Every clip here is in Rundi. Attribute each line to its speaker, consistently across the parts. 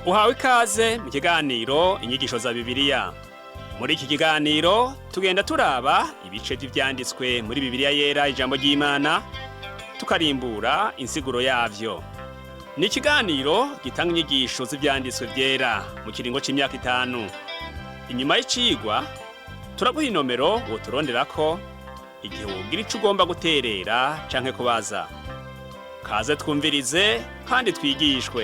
Speaker 1: Uhawe ikaze mu kiganiro Inyigisho za Bibiliya. Muri iki kiganiro tugenda turaba ibice vy'ivyanditswe muri Bibiliya Yera, ijambo ry'Imana, tukarimbura insiguro yavyo. Ni ikiganiro gitanga inyigisho z'ivyanditswe vyera mu kiringo c'imyaka 5. Inyuma y'icigwa turaguha inomero woturonderako igihe wogira ico ugomba guterera canke kubaza. Kaze twumvirize kandi twigishwe.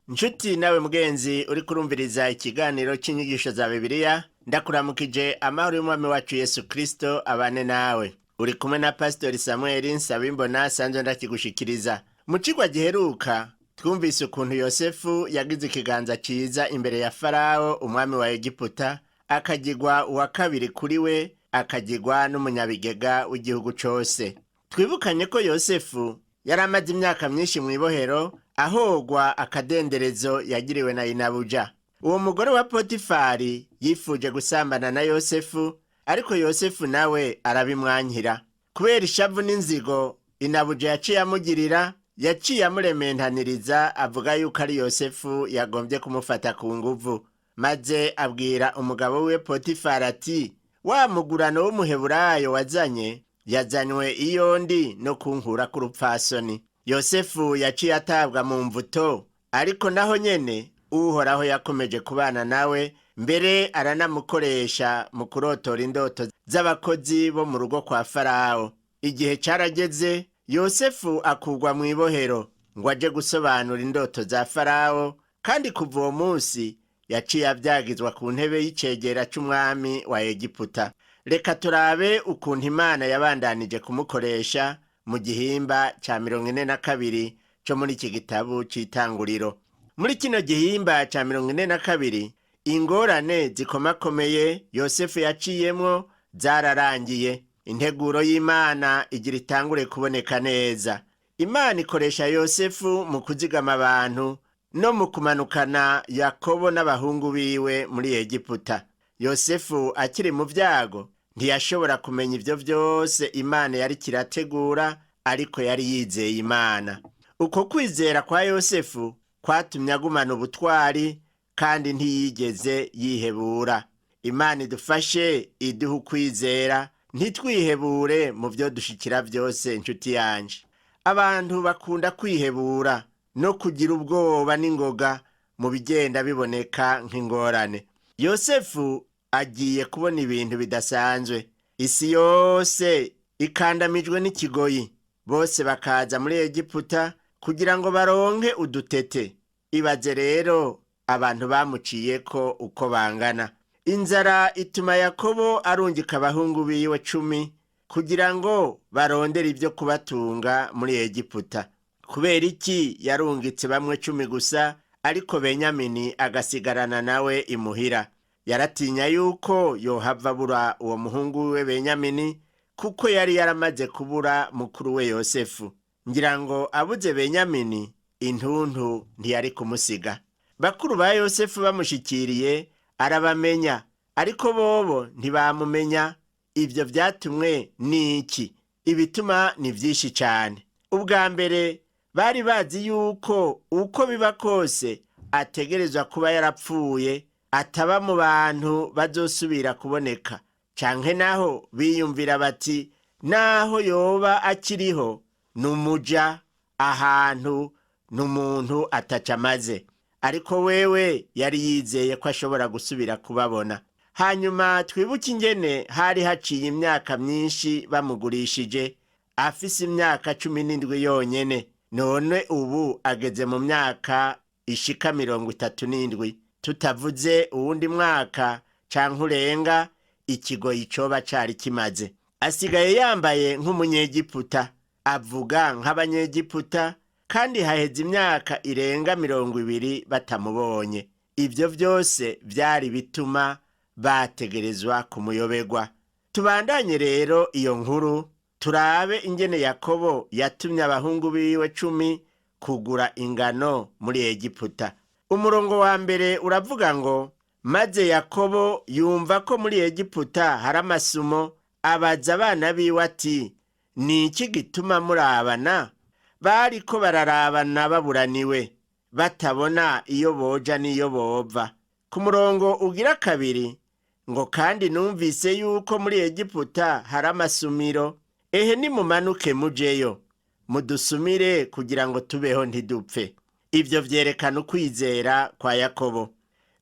Speaker 2: Nshuti nawe mugenzi uri kurumviriza ikiganiro cy'inyigisho za Bibiliya, ndakuramukije amahoro y'umwami wacu Yesu Kristo abane nawe. Uri kumwe na Pastori Samuel Nsabimbona sanzwe ndakigushikiriza. Mu cigwa giheruka twumvise ukuntu Yosefu yagize ikiganza ciza imbere ya Farawo umwami wa Egiputa, akagirwa uwa kabiri kuri we, akagirwa n'umunyabigega w'igihugu cose. Twibukanye ko Yosefu yari amaze imyaka myinshi mw'ibohero ahogwa akadenderezo yagiriwe na Inabuja. Uwo mugore wa Potifari yifuje gusambana na Yosefu, ariko Yosefu nawe arabimwankira. Kubera ishavu n'inzigo Inabuja yaciye amugirira, yaciye amurementaniriza avuga yuko ari Yosefu yagombye kumufata ku nguvu. Maze abwira umugabo we Potifari ati: "Wa mugurano w'umuheburayo wazanye, yazanywe iyo ndi no kunkura k'urupfasoni." Yosefu yaciye atabwa mu mvuto, ariko naho nyene Uhoraho yakomeje kubana nawe, mbere aranamukoresha mu kurotora indoto z'abakozi bo mu rugo kwa Farawo. Igihe carageze Yosefu akurwa mu ibohero ngo aje gusobanura indoto za Farawo, kandi kuva uwo munsi yaciye avyagizwa ku ntebe y'icegera c'umwami wa Egiputa. Reka turabe ukuntu Imana yabandanije kumukoresha mu gihimba ca 42 co muri iki gitabo c'Itanguriro. Muri kino gihimba ca 42, ingorane zikomakomeye Yosefu yaciyemwo zararangiye. Integuro y'Imana igira itangure kuboneka neza. Imana ikoresha Yosefu mu kuzigama abantu no mu kumanukana Yakobo n'abahungu biwe muri Egiputa. Yosefu akiri mu vyago ntiyashobora kumenya ivyo vyose Imana yari kirategura, ariko yari yizeye Imana. Uko kwizera kwa Yosefu kwatumye agumana ubutwari kandi ntiyigeze yihebura. Imana idufashe iduhe ukwizera, ntitwihebure mu vyo dushikira vyose. Inshuti yanje, abantu bakunda kwihebura no kugira ubwoba n'ingoga mu bigenda biboneka nk'ingorane. Yosefu agiye kubona ibintu bidasanzwe. Isi yose ikandamijwe n'ikigoyi, bose bakaza muri Egiputa kugira ngo baronke udutete. Ibaze rero abantu bamuciyeko uko bangana. Inzara ituma Yakobo arungika abahungu biwe 10 kugira ngo barondere ibyo kubatunga muri Egiputa. Kubera iki yarungitse bamwe 10 gusa, ariko Benyamini agasigarana nawe imuhira? Yaratinya yuko yohava abura uwo muhungu we Benyamini, kuko yari yaramaze kubura mukuru we Yosefu. Ngira ngo abuze Benyamini, intuntu ntiyari kumusiga. Bakuru ba Yosefu bamushikiriye arabamenya, ariko bobo ntibamumenya. Ibyo vyatumwe n'iki? Ibituma ni vyinshi cane. Ubwa mbere, bari bazi yuko uko biba kose ategerezwa kuba yarapfuye, ataba mu bantu bazosubira kuboneka. Canke naho biyumvira bati: "Naho yoba akiriho, ni umuja ahantu, ni umuntu ataca amaze." Ariko wewe yari yizeye ko ashobora gusubira kubabona. Hanyuma twibuke ingene hari haciye imyaka myinshi bamugurishije afise imyaka 17 yonyene, none ubu ageze mu myaka ishika 37, tutavuze uwundi mwaka canke urenga ikigoyi coba cari kimaze. Asigaye yambaye nk'umunyegiputa, avuga nk'abanyegiputa, kandi haheze imyaka irenga 20 batamubonye. Ivyo vyose vyari bituma bategerezwa kumuyoberwa. Tubandanye rero iyo nkuru, turabe ingene Yakobo yatumye abahungu biwe 10 kugura ingano muri Egiputa. Umurongo wa mbere uravuga ngo: "Maze Yakobo yumva ko muri Egiputa hari amasumo, abaza abana biwe ati: Ni iki gituma murabana? Bariko bararabana baburaniwe, batabona iyo boja n'iyo bova. Ku murongo ugira kabiri ngo: Kandi numvise yuko muri Egiputa hari amasumiro, ehe nimumanuke mujeyo mudusumire kugira ngo tubeho ntidupfe. Ibyo vyerekana ukwizera kwa Yakobo.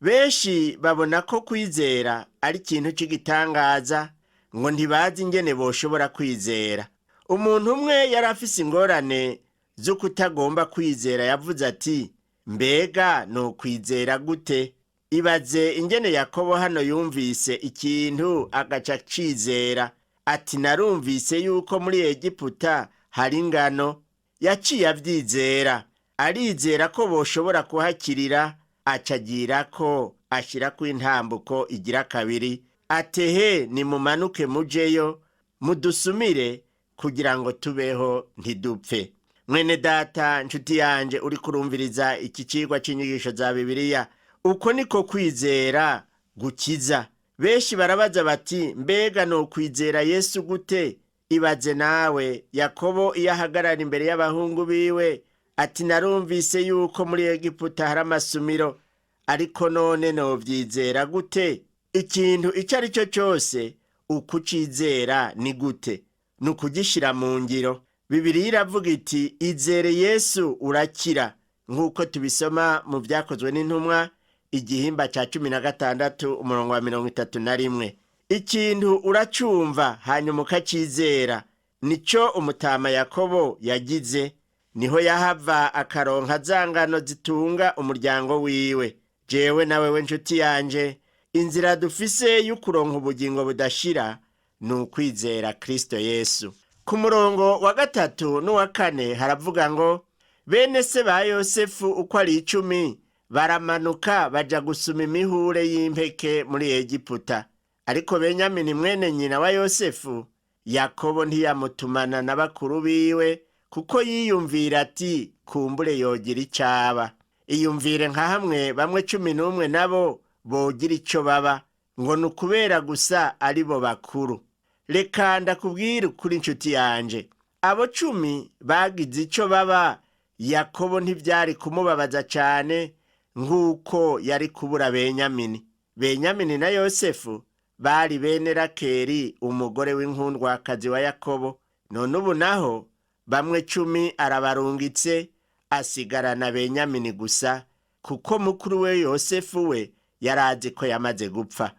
Speaker 2: Benshi babona ko kwizera ari ikintu cy'igitangaza, ngo ntibazi ingene boshobora kwizera. Umuntu umwe yari afise ingorane zo kutagomba kwizera, yavuze ati: Mbega ni ukwizera gute? Ibaze ingene Yakobo hano yumvise ikintu agaca acizera, ati: Narumvise yuko muri Egiputa hari ingano. Yaciye avyizera, arizera ko boshobora kuhakirira, acagira ko ashyirako intambuko igira kabiri, atehe nimumanuke mujeyo mudusumire kugira ngo tubeho ntidupfe. Mwene data, nshuti yanje uri kurumviriza iki cigwa c'inyigisho za Bibiliya, uko niko kwizera gukiza. Benshi barabaza bati: Mbega ni ukwizera Yesu gute? Ibaze nawe Yakobo iyo ahagarara imbere y'abahungu biwe ati: Narumvise yuko muri Egiputa hari amasumiro, ariko none novyizera gute? Ikintu icyo ari cyo cyose ukucizera ni gute? Ni ukugishira mu ngiro. Bibiliya iravuga iti: Izere Yesu urakira, nk'uko tubisoma mu Byakozwe n'Intumwa igihimba cya 16 umurongo wa 31. Ikintu uracumva hanyuma ukacizera. Nico umutama Yakobo yagize, niho yahava akaronka za ngano zitunga umuryango wiwe. Jewe nawe we nshuti yanje, inzira dufise y'ukuronka ubugingo budashira ni ukwizera Kristo Yesu. Ku murongo wa gatatu n'uwa kane haravuga ngo: Bene se ba Yosefu uko ari 10 baramanuka baja gusuma imihure y'impeke muri Egiputa. Ariko Benyamini mwene nyina wa Yosefu, Yakobo ntiyamutumana na bakuru biwe, kuko yiyumvira ati: Kumbure yogira icaba. Iyumvire nka hamwe bamwe 11 nabo bogira ico baba, ngo ni ukubera gusa ari bo bakuru. Reka ndakubwira ukuri inshuti yanje, abo 10 bagize ico baba, Yakobo ntivyari kumubabaza cane nk'uko yari kubura Benyamini. Benyamini na Yosefu bari bene Rakeri, umugore w'inkundwakazi wa Yakobo. None ubu naho bamwe 10 arabarungitse, asigarana Benyamini gusa, kuko mukuru we Yosefu we yarazi ko yamaze gupfa.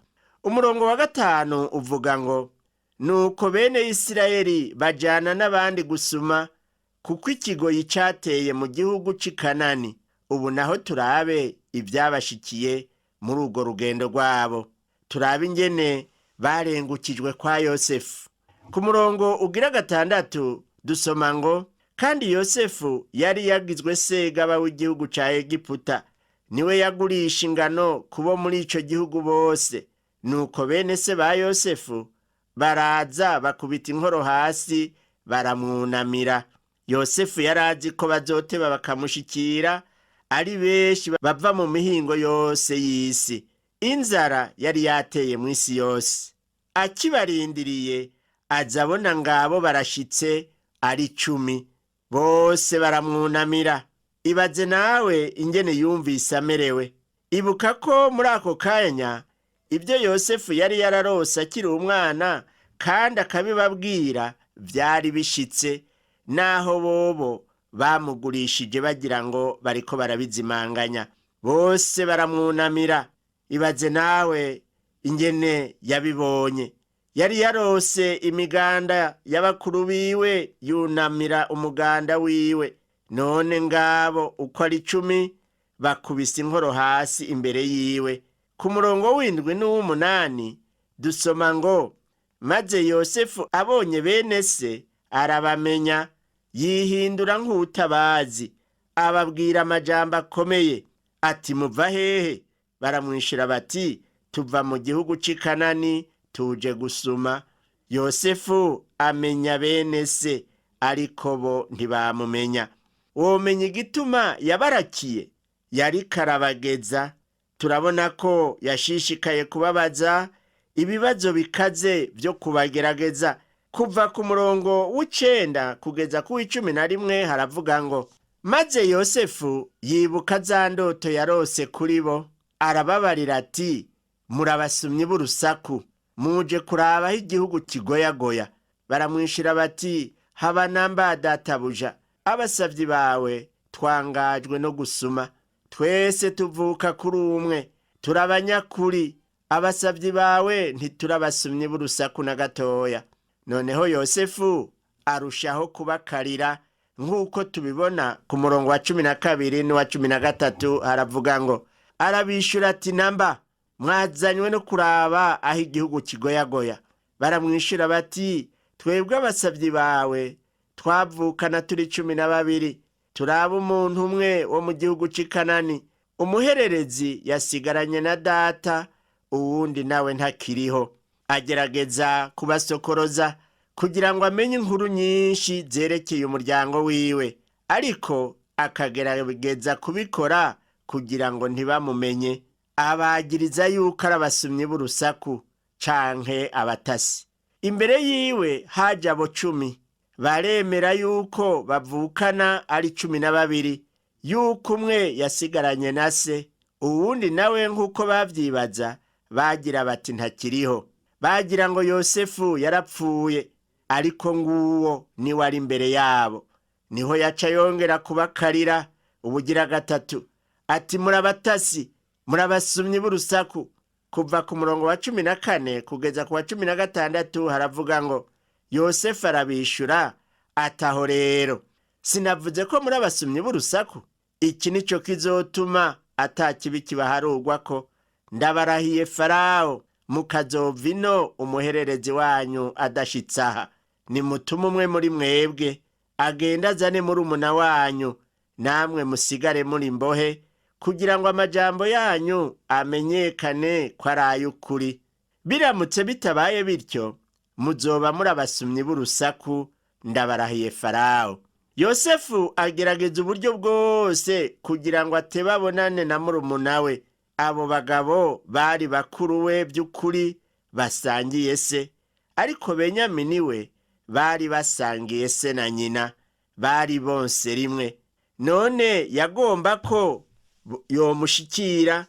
Speaker 2: Umurongo wa gatanu uvuga ngo: Nuko bene Isirayeli bajana n'abandi gusuma, kuko ikigoyi cateye mu gihugu c'i Kanani. Ubu naho turabe ivyabashikiye muri urwo rugendo rwabo, turabe ingene barengukijwe kwa Yosefu. Ku murongo ugira gatandatu dusoma ngo: Kandi Yosefu yari yagizwe segaba w'igihugu ca Egiputa, niwe yagurisha ingano kubo muri ico gihugu bose. Nuko bene se ba Yosefu baraza bakubita inkoro hasi baramwunamira. Yosefu yari azi ko bazoteba bakamushikira ari benshi bava mu mihingo yose y'isi. Inzara yari yateye mu isi yose. Akibarindiriye aza abona ngabo barashitse ari 10, bose baramwunamira. Ibaze nawe ingene yumvise amerewe. Ibuka ko muri ako kanya ibyo Yosefu yari yararose akiri umwana kandi akabibabwira byari bishitse, naho bobo bamugurishije bagira ngo bariko barabizimanganya. Bose baramwunamira. Ibaze nawe ingene yabibonye. Yari yarose imiganda y'abakuru biwe yunamira umuganda wiwe, none ngabo uko ari 10 bakubise inkoro hasi imbere yiwe. Ku murongo w'indwi n'uw'umunani dusoma ngo: Maze Yosefu abonye bene se arabamenya, yihindura nk'utabazi, ababwira amajambo akomeye ati: Muva hehe? Baramwishura bati: Tuva mu gihugu c'i Kanani tuje gusuma. Yosefu amenya bene se, ariko bo ntibamumenya. Womenya igituma yabarakiye? Yari karabageza. Turabona ko yashishikaye kubabaza ibibazo bikaze byo kubagerageza. Kuva ku murongo w'9 kugeza ku w'11 haravuga ngo: maze Yosefu yibuka za ndoto yarose kuri bo, arababarira ati: murabasumyi b'urusaku, muje kuraba aho igihugu kigoyagoya. Baramwishira bati: haba namba databuja, abasavyi bawe twangajwe no gusuma, twese tuvuka kuri umwe, turabanyakuri, abasavyi bawe ntiturabasumyi b'urusaku na gatoya. Noneho Yosefu arushaho kubakarira nk'uko tubibona ku murongo wa 12 n'uwa 13, haravuga ngo: arabishura ati: namba mwazanywe no kuraba aho igihugu kigoyagoya. Baramwishura bati: twebwe abasavyi bawe twavukana turi 12, turaba umuntu umwe wo mu gihugu c'i Kanani, umuhererezi yasigaranye na data, uwundi nawe ntakiriho. Agerageza kubasokoroza kugira ngo amenye inkuru nyinshi zerekeye umuryango wiwe, ariko akagerageza kubikora kugira ngo ntibamumenye. Abagiriza yuko ari abasumyi b'urusaku canke abatasi. Imbere yiwe haje abo 10, baremera yuko bavukana ari 12, yuko umwe yasigaranye na se, uwundi nawe nk'uko bavyibaza bagira bati ntakiriho. Bagira ngo Yosefu yarapfuye, ariko nguwo niwe ari imbere yabo. Niho yaca yongera kubakarira ubugira gatatu ati: murabatasi, murabasumyi b'urusaku. Kuva ku murongo wa 14 kugeza ku wa 16 haravuga ngo: Yosefu arabishura ataho rero, sinavuze ko muri abasumyi b'urusaku? Iki nico kizotuma ata kibi kibaharugwako. Ndabarahiye Farawo, mukazova ino umuhererezi wanyu adashitse aha. Nimutume umwe muri mwebwe agenda azane murumuna wanyu, namwe musigare muri mbohe, kugira ngo amajambo yanyu amenyekane ko ari ay'ukuri. Biramutse bitabaye bityo, muzoba muri abasumyi b'urusaku, ndabarahiye Farawo. Yosefu agerageza uburyo bwose kugira ngo atebe abonane na murumuna we. Abo bagabo bari bakuru we by'ukuri basangiye se, ariko Benyamini we bari basangiye se na nyina, bari bonse rimwe. None yagomba ko yomushikira,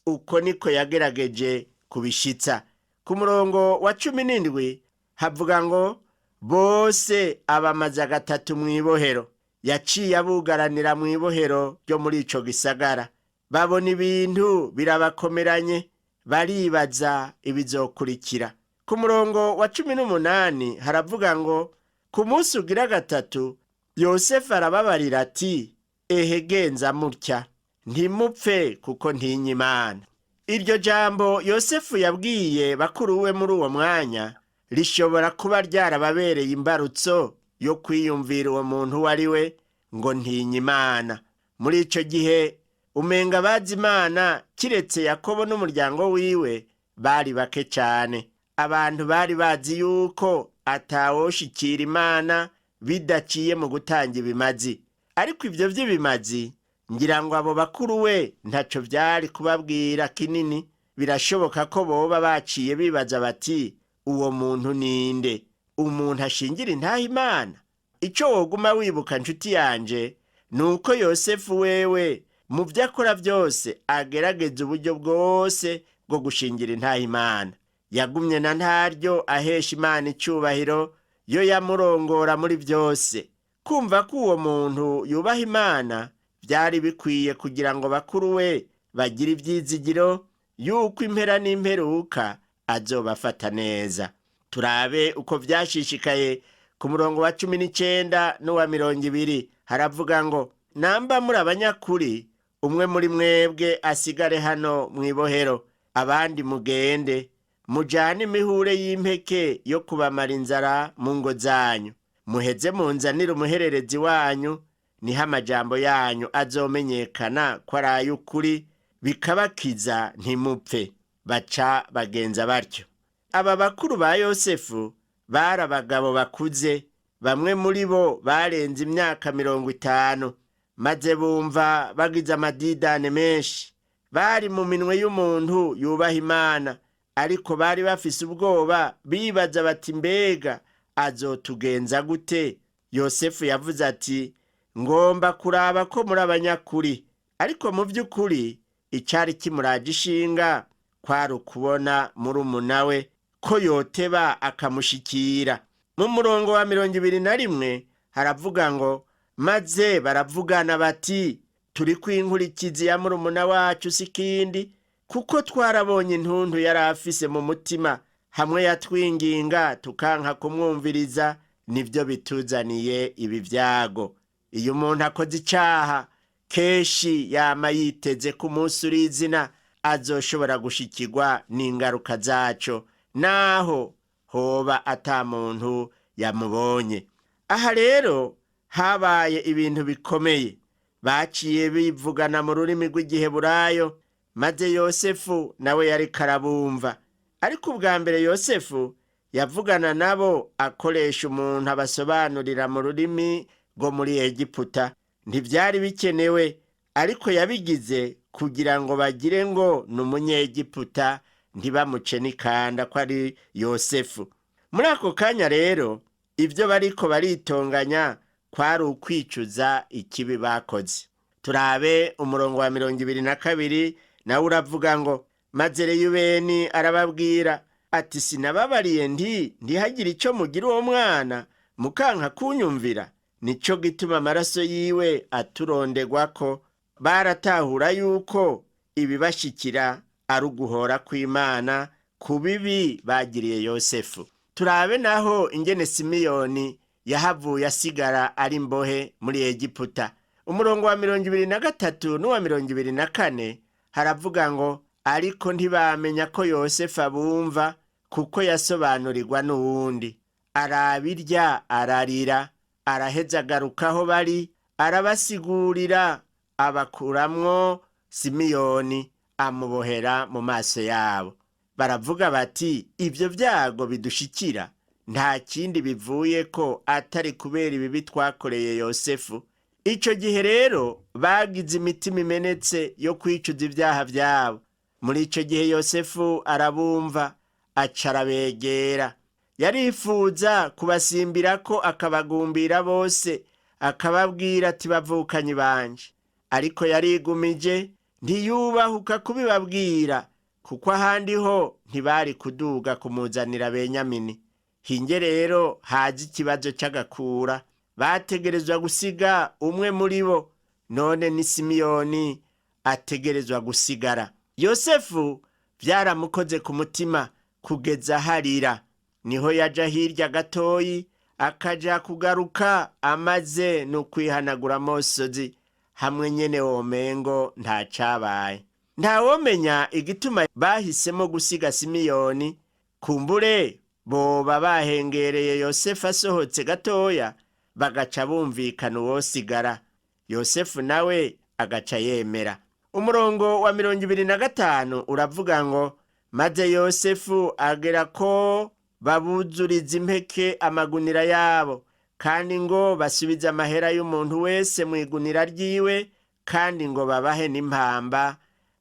Speaker 2: uko niko yagerageje kubishitsa. Ku murongo wa 17 havuga ngo: bose abamaze gatatu mw'ibohero. Yaciye abugaranira mw'ibohero ryo muri ico gisagara. Babona ibintu birabakomeranye, baribaza ibizokurikira. Ku murongo wa 18 haravuga ngo: ku munsi ugira gatatu Yosefu arababarira ati: ehe genza mutya, ntimupfe kuko ntinya Imana. Iryo jambo Yosefu yabwiye bakuru we muri uwo mwanya rishobora kuba ryarababereye imbarutso yo kwiyumvira uwo muntu uwo ari we, ngo ntinya Imana. Muri ico gihe umenga abazi Imana kiretse Yakobo n'umuryango wiwe bari bake cyane. Abantu bari bazi yuko atawoshikira Imana bidaciye mu gutanga ibimazi, ariko ivyo vy'ibimazi ngira ngo abo bakuru we ntaco vyari kubabwira kinini. Birashoboka ko boba baciye bibaza bati: uwo muntu ninde? Umuntu ashingira intaha Imana? Ico woguma wibuka nshuti yanje nuko Yosefu wewe mu vyo akora vyose agerageza uburyo bwose bwo gushingira intaha Imana. Yagumye na ntaryo ahesha Imana icubahiro, yo yamurongora muri vyose. Kumva ko uwo muntu yubaha Imana vyari bikwiye kugira ngo bakuru we bagire ivyizigiro yuko impera n'imperuka azobafata neza. Turabe uko vyashishikaye ku murongo wa 19 n'uwa 20, haravuga ngo: namba muri abanyakuri, umwe muri mwebwe asigare hano mw'ibohero, abandi mugende mujane imihure y'impeke yo kubamara inzara mu ngo zanyu, muheze munzanire umuhererezi wanyu, niho amajambo yanyu azomenyekana ko ari ay'ukuri, bikabakiza ntimupfe. Baca bagenza batyo. Aba bakuru ba Yosefu bari abagabo bakuze, bamwe muri bo barenze imyaka 50, maze bumva bagize amadidane menshi. Bari mu minwe y'umuntu yubaha Imana, ariko bari bafise ubwoba, bibaza bati: mbega Azotugenza gute? Yosefu yavuze ati: "Ngomba kuraba ko muri abanyakuri." Ariko mu by'ukuri icyari kimuraje ishinga kwari ukubona murumuna we ko yoteba akamushikira. Mu murongo wa 21 haravuga ngo: "Maze baravugana bati: 'Turi kw'inkurikizi ya murumuna wacu si kindi, kuko twarabonye intuntu yari afise mu mutima hamwe yatwinginga tukanka kumwumviriza, nibyo bituzaniye ibi byago.'" Iyo umuntu akoze icyaha, kenshi yama yiteze ko umunsi uri izina azoshobora gushikirwa n'ingaruka zaco, naho hoba ata muntu yamubonye. Aha rero habaye ibintu bikomeye. Baciye bivugana mu rurimi rw'Igiheburayo, maze Yosefu nawe yari karabumva. Ariko ubwa mbere Yosefu yavugana nabo akoresha umuntu abasobanurira mu rurimi rwo muri Egiputa. Ntibyari bikenewe, ariko yabigize kugira ngo bagire ngo ni Umunyegiputa, ntibamuce n'ikanda ko ari Yosefu. Muri ako kanya rero, ibyo bariko baritonganya kwari ukwicuza ikibi bakoze. Turabe umurongo wa 22, nawe uravuga ngo: "Maze Reyubeni arababwira ati: 'Sinababariye nti: Ntihagire icyo mugira uwo mwana, mukanka kunyumvira? Nico gituma amaraso yiwe aturondegwako.'" Baratahura yuko ibibashikira ari uguhora kw'Imana ku bibi bagiriye Yosefu. Turabe naho ingene Simiyoni yahavuye asigara ari imbohe muri Egiputa. Umurongo wa 23 n'uwa 24 haravuga ngo: "Ariko ntibamenya ko Yosefu abumva, kuko yasobanurirwa n'uwundi. Arabirya, ararira, araheza agaruka aho bari, arabasigurira, abakuramwo Simiyoni, amubohera mu maso yabo. Baravuga bati: 'Ibyo byago bidushikira nta kindi bivuye ko atari kubera ibibi twakoreye Yosefu.'" Icyo gihe rero bagize imitima imenetse yo kwicuza ibyaha byabo. Muri icyo gihe Yosefu arabumva, aca arabegera. Yarifuza kubasimbira ko akabagumbira bose, akababwira ati: "Bavukanyi banje." Ariko yarigumije, ntiyubahuka kubibabwira, kuko ahandi ho ntibari kuduga kumuzanira Benyamini. Hinge rero haza ikibazo cy'agakura. Bategerezwa gusiga umwe muri bo. None ni Simiyoni ategerezwa gusigara. Yosefu byaramukoze ku mutima kugeza harira. Niho yaja hirya gatoyi, akaja kugaruka amaze no kwihanagura amosozi, hamwe nyene womengo ntacabaye. Ntawomenya igituma bahisemo gusiga Simiyoni. Kumbure boba bahengereye Yosefu asohotse gatoya, bagaca bumvikana uwosigara, Yosefu nawe agaca yemera. Umurongo wa 25 uravuga ngo: "Maze Yosefu agera ko babuzuriza impeke amagunira yabo, kandi ngo basubize amahera y'umuntu wese mu igunira ryiwe, kandi ngo babahe n'impamba.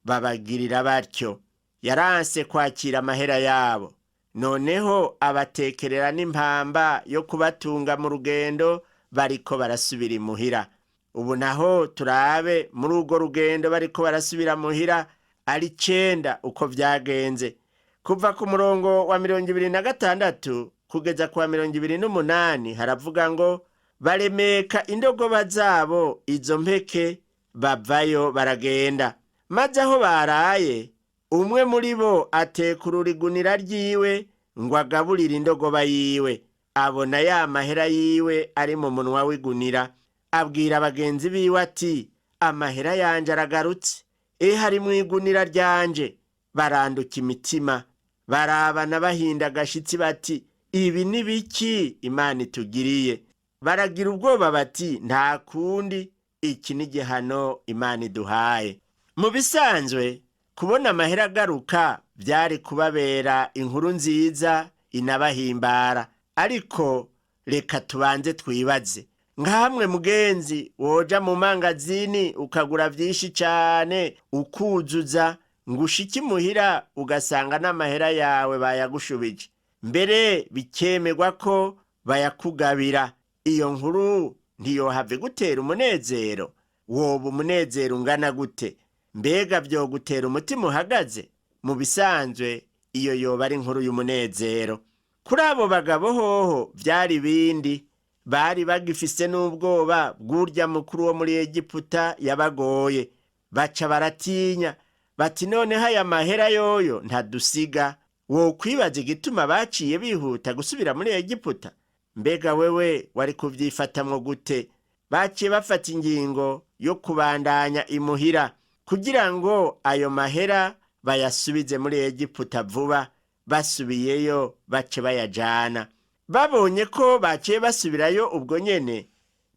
Speaker 2: Babagirira batyo." Yaranse kwakira amahera yabo, noneho abatekerera n'impamba yo kubatunga mu rugendo bariko barasubira imuhira. Ubu naho turabe muri urwo rugendo bariko barasubira muhira ari 9 uko byagenze. Kuva ku murongo wa 26 kugeza ku wa 28 haravuga ngo: "Baremeka indogoba zabo izo mpeke, bavayo baragenda. Maze aho baraye, umwe muri bo atekurura igunira ryiwe ngo agaburire indogoba yiwe, abona ya mahera yiwe ari mu munwa w'igunira. Abwira bagenzi biwe ati: 'Amahera yanje aragarutse, ehe ari mu igunira ryanje.' Baranduka imitima, barabana bahinda agashitsi bati: 'Ibi ni biki Imana itugiriye?' Baragira ubwoba bati: 'Nta kundi, iki ni igihano Imana iduhaye.'" Mu bisanzwe, kubona amahera agaruka byari kubabera inkuru nziza inabahimbara. Ariko reka tubanze twibaze: nkamwe mugenzi, woja mu mangazini ukagura byinshi cyane, ukuzuza, ngo ushike imuhira ugasanga n'amahera yawe bayagushubije, mbere bikemerwa ko Bayakugabira. Iyo nkuru ntiyohava igutera umunezero? Woba umunezero ungana gute? Mbega vyogutera umutima uhagaze? Mu bisanzwe iyo yoba ari inkuru y'umunezero. Kuri abo bagabo hoho vyari ibindi. Bari bagifise n'ubwoba bw'urya mukuru wo muri Egiputa yabagoye. Baca baratinya bati: "Noneho aya mahera yoyo ntadusiga." Wokwibaza igituma baciye bihuta gusubira muri Egiputa? Mbega wewe wari kuvyifatamwo gute? Baciye bafata ingingo yo kubandanya imuhira kugira ngo ayo mahera bayasubize muri Egiputa vuba. Basubiyeyo bace bayajana. Babonye ko baciye basubirayo ubwo nyene,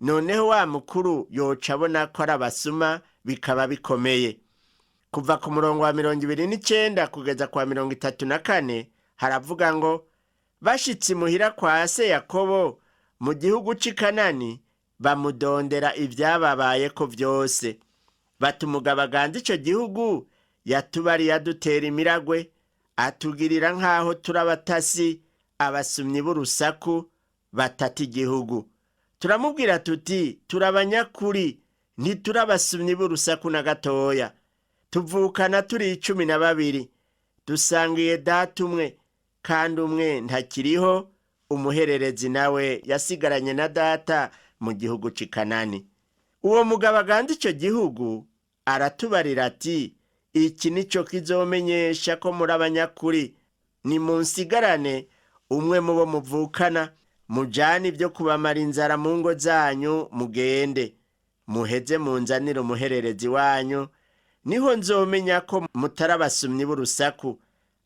Speaker 2: noneho wa mukuru yoca abona ko ari abasuma, bikaba bikomeye. Kuva ku murongo wa 29 kugeza kwa 34 haravuga ngo: Bashitse imuhira kwa se Yakobo mu gihugu c'i Kanani, bamudondera ibyababayeko byose, bati: "Umugabo aganza ico gihugu yatubariye, adutera imiragwe, atugirira nk'aho turi abatasi, abasumyi b'urusaku batata igihugu. Turamubwira tuti: 'Turi abanyakuri, ntituri abasumyi b'urusaku na gatoya. Tuvukana turi 12, dusangiye data umwe, kandi umwe ntakiriho, umuhererezi nawe yasigaranye na data mu gihugu c'i Kanani.' Uwo mugabo aganza ico gihugu aratubarira ati: 'Iki nico kizomenyesha ko muri abanyakuri: nimunsigarane umwe mu bo muvukana, mujane ibyo kubamara inzara mu ngo zanyu, mugende muheze munzanire umuhererezi wanyu, niho nzomenya ko mutari abasumyi b'urusaku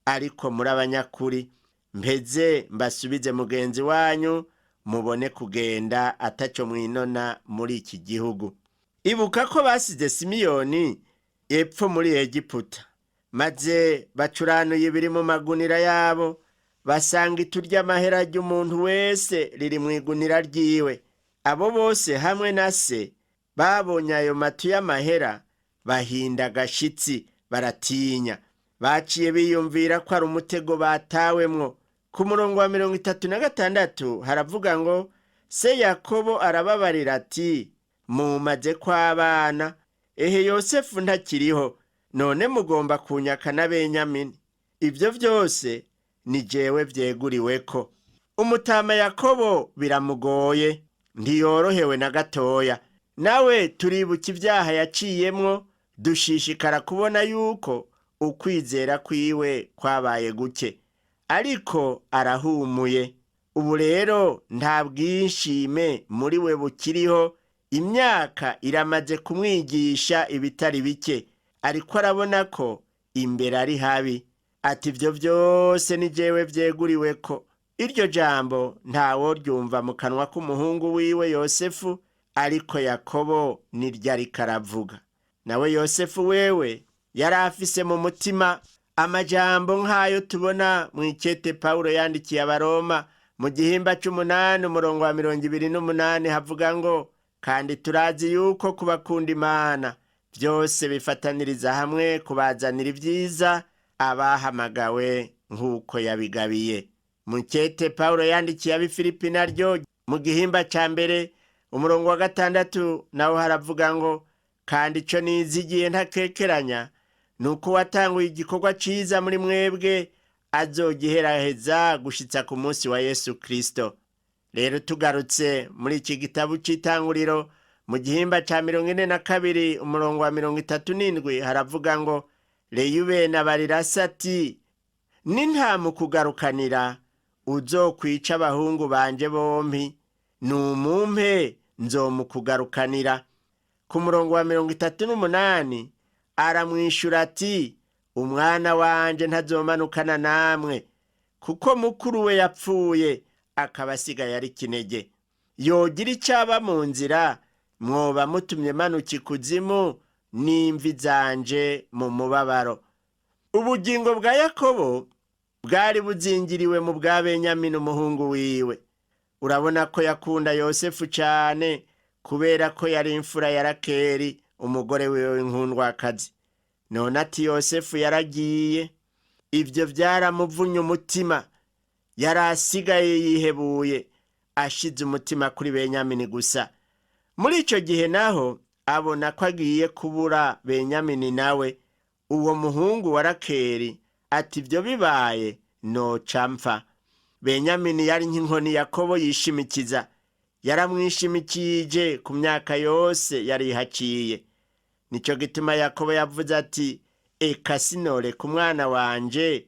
Speaker 2: ariko muri abanyakuri, mpeze mbasubize mugenzi wanyu, mubone kugenda ataco mwinona muri iki gihugu.'" Ibuka ko basize Simiyoni epfo muri Egiputa, maze bacuranuye ibiri mu magunira yabo, basanga itu ry'amahera ry'umuntu wese riri mu igunira ryiwe. Abo bose hamwe na se babonye ayo matu y'amahera, bahinda agashitsi, baratinya. Baciye biyumvira ko ari umutego batawemwo. Ku murongo wa 36 haravuga ngo: Se Yakobo arababarira ati: "Mumaze kw'abana, ehe Yosefu ntakiriho, none mugomba kunyaka na Benyamini. Ibyo byose ni jewe vyeguriweko." Umutama Yakobo biramugoye, ntiyorohewe na gatoya. Nawe turibuka ibyaha yaciyemwo, dushishikara kubona yuko ukwizera kwiwe kwabaye guke, ariko arahumuye. Ubu rero nta bwishime muri we bukiriho. Imyaka iramaze kumwigisha ibitari bike, ariko arabona ko imbere ari habi. Ati: "Ibyo byose ni jewe vyeguriwe ko." Iryo jambo ntaworyumva mu kanwa k'umuhungu wiwe Yosefu, ariko Yakobo niryo ariko aravuga. Nawe Yosefu wewe yari afise mu mutima amajambo nk'ayo tubona mu ikete Pawulo yandikiye Abaroma mu gihimba c'umunani, umurongo wa 28, havuga ngo: "Kandi turazi yuko kubakunda Imana byose bifataniriza hamwe kubazanira ibyiza, abahamagawe nk'uko yabigabiye." Mu kete Pawulo yandikiye Abifilipi naryo mu gihimba ca mbere, umurongo wa 6, naho haravuga ngo: "Kandi ico nizigiye ntakekeranya ni uko watanguye igikorwa ciza muri mwebwe azogiheraheza gushitsa ku munsi wa Yesu Kristo." Rero tugarutse muri iki gitabo c'Itanguriro, mu gihimba ca 42, umurongo wa 37, haravuga ngo: Reyubeni abarira ati: "Nintamukugarukanira uzokwica abahungu banje bompi, numumpe nzomukugarukanira." Ku murongo wa 38 aramwishura ati: "Umwana wanje ntazomanukana namwe, kuko mukuru we yapfuye akaba asigaye ari kinege. Yogira icaba mu nzira, mwoba mutumye manuka ikuzimu n'imvi zanje mu mubabaro." Ubugingo bwa Yakobo bwari buzingiriwe mu bwa Benyamini umuhungu wiwe. Urabona ko yakunda Yosefu cyane kubera ko yari imfura ya Rakeri, umugore wiwe w'inkundwakazi. None ati: "Yosefu yaragiye." Ibyo byaramuvunye umutima. Yari asigaye yihebuye. ashize umutima kuri Benyamini gusa. Muri icyo gihe naho abona ko agiye kubura Benyamini nawe, uwo muhungu wa Rakeri, ati ibyo bibaye noca mpfa. Benyamini yari nk'inkoni Yakobo yishimikiza, yaramwishimikije ku myaka yose yari ihaciye. Nicyo gituma Yakobo yavuze ati eka sinoreka umwana wanje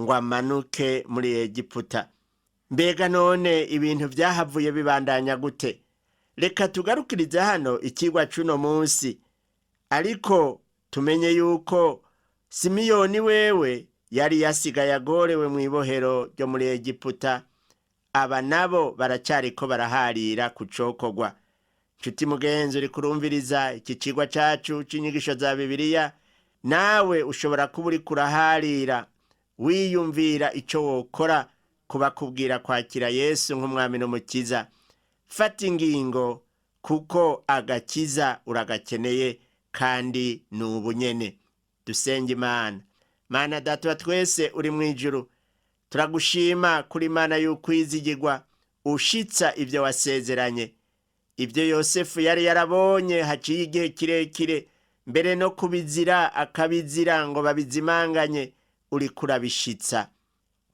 Speaker 2: ngo amanuke muri Egiputa. Mbega none ibintu byahavuye bibandanya gute? Reka tugarukirize hano ikigwa c'uno munsi, ariko tumenye yuko Simiyoni wewe yari yasigaye agorewe mu ibohero ryo muri Egiputa. Aba nabo baracariko baraharira ku cokogwa. Nshuti mugenzi uri kurumviriza iki cigwa cacu c'inyigisho za Bibiliya, nawe ushobora kuba uriko uraharira wiyumvira ico wokora kubakubwira kwakira Yesu nk'umwami n'umukiza. Fata ingingo kuko agakiza uragakeneye kandi ni ubunyene. Dusenge Imana. Mana Data wa twese uri mu ijuru, turagushima kuri Imana y'ukwizigirwa ushitsa ibyo wasezeranye. Ibyo Yosefu yari yarabonye haciye igihe kirekire, mbere no kubizira akabizira ngo babizimanganye, uriko urabishitsa.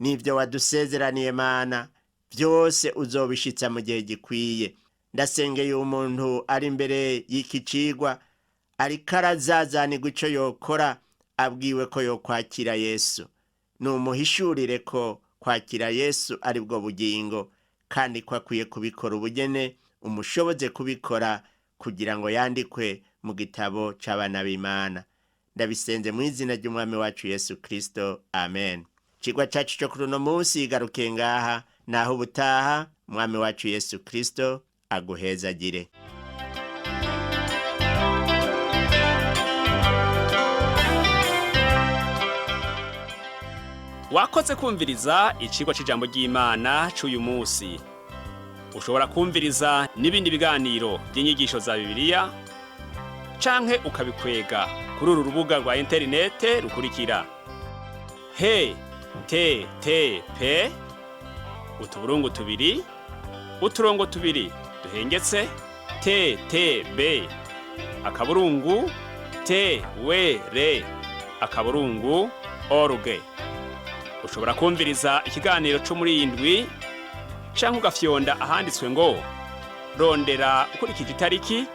Speaker 2: N'ibyo wadusezeraniye Mana byose uzobishitsa mu gihe gikwiye. Ndasengeye umuntu ari imbere y'iki cigwa ariko arazazanirwa ico yokora, abwiwe ko yokwakira Yesu. Numuhishurire ko kwakira Yesu ari bwo bugingo, kandi ko akwiye kubikora ubugene, umushoboze kubikora kugira ngo yandikwe mu gitabo c'abana b'Imana. Ndabisenze mu izina ry'umwami wacu Yesu Kristo, amen. Icigwa cacu co kuri uno munsi igarukiye ngaha, naho ubutaha umwami wacu Yesu Kristo aguhezagire.
Speaker 1: Wakoze kumviriza icigwa c'ijambo ry'Imana c'uyu munsi. Ushobora kumviriza n'ibindi biganiro by'inyigisho za Bibiliya canke ukabikwega kuri uru rubuga rwa interinete rukurikira: he t t p utuburungu tubiri uturongo tubiri duhengetse t t b akaburungu t w r akaburungu org. Ushobora kumviriza ikiganiro cyo muri iyi ndwi canke ugafyonda ahanditswe ngo rondera ukurikije itariki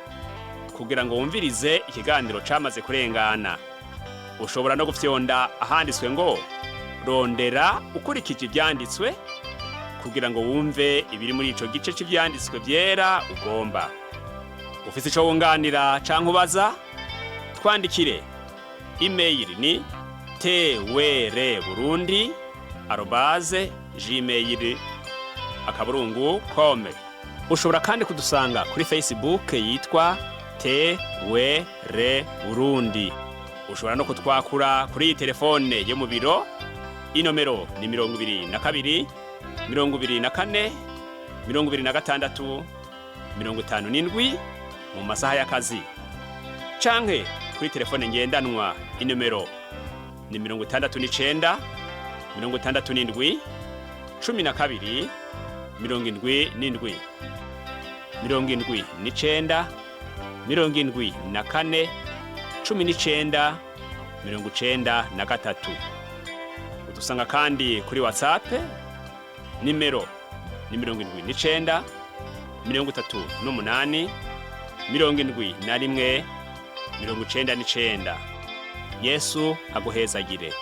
Speaker 1: kugira ngo wumvirize ikiganiro camaze kurengana. Ushobora no gufyonda ahanditswe ngo rondera ukurikije ivyanditswe kugira ngo wumve ibiri muri ico gice c'ivyanditswe vyera ugomba. Ufise ico wunganira canke ubaza, twandikire. Email ni twrburundi@gmail.com. Ushobora kandi kudusanga kuri Facebook yitwa TWR Burundi. Ushobora no kutwakura kuri iyi telefone yo mu biro, inomero ni 22 24 26 57 mu masaha y'akazi, canke kuri telefone ngendanwa inomero ni 69 67 12 77 79 74 19 93. Udusanga kandi kuri WhatsApp, nimero ni 79 38 71 99. Yesu aguhezagire.